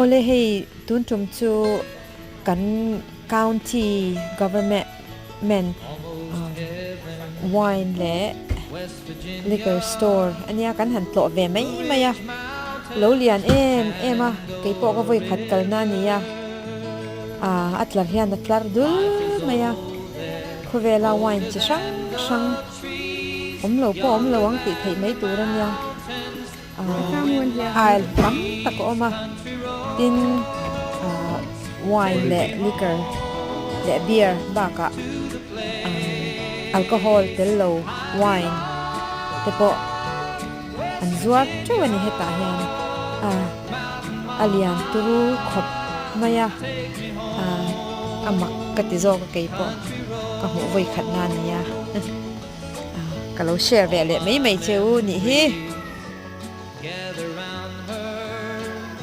Awle hei tun tum chu kan county government wine leh liquor store ania kan han tlawh ve mai mai a lo lian em em a keipawh ka vawi khat kalna a ni a ah a tlar hian a tlar dul mai a khawvela wine chi hrang hrang awm lo pawh awm lo ang tih theih mai tur a nia ah aisle tam tak a awm a tin ah wine leh liquor leh beer bakah ah alcohol tel lo wine te pawh an zuar teuh a ni hetah hian ah a lian turu khawp mai a ah a mak ka ti zawk a keipawh ka hmuh vawi khat na a ni a ah ka lo share ve leh mai mai che u nih hi.